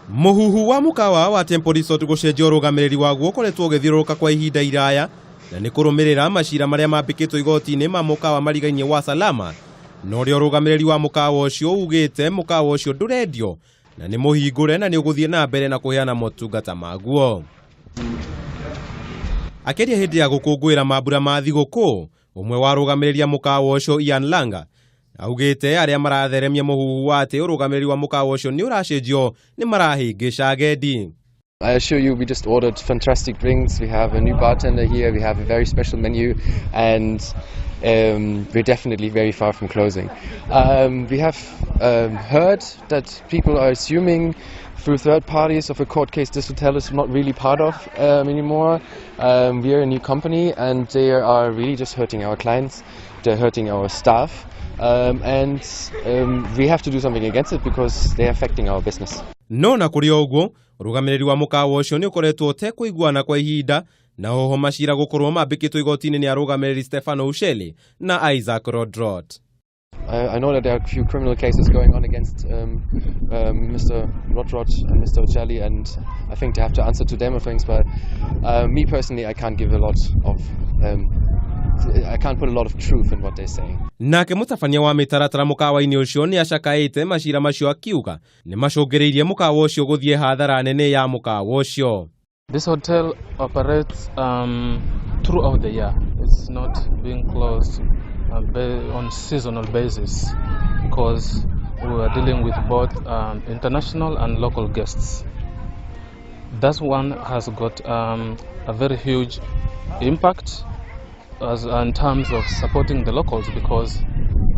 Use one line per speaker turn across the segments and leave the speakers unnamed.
Mũhuhu wa mũkawa wa Temple Resort gũcenjia ũrũgamĩrĩri waguo ũkoretwo ũgĩthiũrũrũka kwa ihinda iraya na nĩ kũrũmĩrĩra macira marĩa mambĩkĩtwo igoti-inĩ ma mũkawa marigainie wa Salama, na ũrĩa ũrũgamĩrĩri wa mũkawa ũcio ugĩte mũkawa ũcio ndũrendio na nĩ mũhingũre na nĩ ũgũthiĩ na mbere na kũheana motungata maguo. Akĩaria hĩndĩ ya gũkũngũĩra mambura ma thigũkũ, ũmwe wa arũgamĩrĩri a mũkawa ũcio Ian Langa augĩte arĩa maratheremia mũhuhu wa atĩ ũrũgamĩrĩri wa mũkawa ũcio nĩ ũracenjio nĩ marahĩngĩca agendi.
I assure you, we just ordered fantastic drinks. We have a new bartender here. We have a very special menu, and we're definitely very far from closing. We have heard that people are assuming through third parties of a court case this hotel is not really part of anymore. We are a new company, and they are really just hurting our clients. They're hurting our staff. And we have to do something against it because they're affecting our business.
No na kũrĩ o ũguo, ũrũgamĩrĩri wa mũkawa ũcio nĩ ũkoretwo ũtekũiguana kwa ihinda, na oho macira gũkorwo mambĩkĩtwo igoti-inĩ nĩ arũgamĩrĩri Stefano Usheli na Isaac Rodrot.
I know that there are a few criminal cases going on against Mr. Rodrot and Mr. Uccelli, and I think they have to answer to them or things. But me personally, I can't put a lot of truth in what they're saying.
Nake mũtabania wa mĩtaratara mũkawa-inĩ ũcio nĩ acakaĩte macira macio, akiuga nĩ macũngĩrĩirie mũkawa ũcio gũthiĩ hathara nene ya mũkawa ũcio.
This hotel operates throughout the year. It's not being closed on seasonal basis because we are dealing with both international and local guests. That one has got a very huge impact as in terms of supporting the locals, because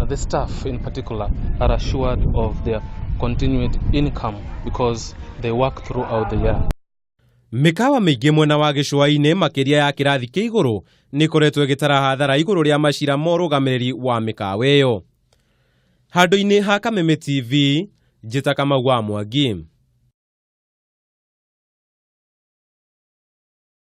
the staff in particular are assured of their continued income because they work throughout the year.
Mĩkawa mĩingĩ mwena wa gĩcũa-inĩ, makĩria ya kĩrathi kĩa igũrũ, nĩ ĩkoretwo ĩgĩtara hathara igũrũ rĩa macira ma ũrũgamĩrĩri wa mĩkawa ĩyo. Handũ-inĩ ha Kameme TV, njĩta Kamau wa Mwangi.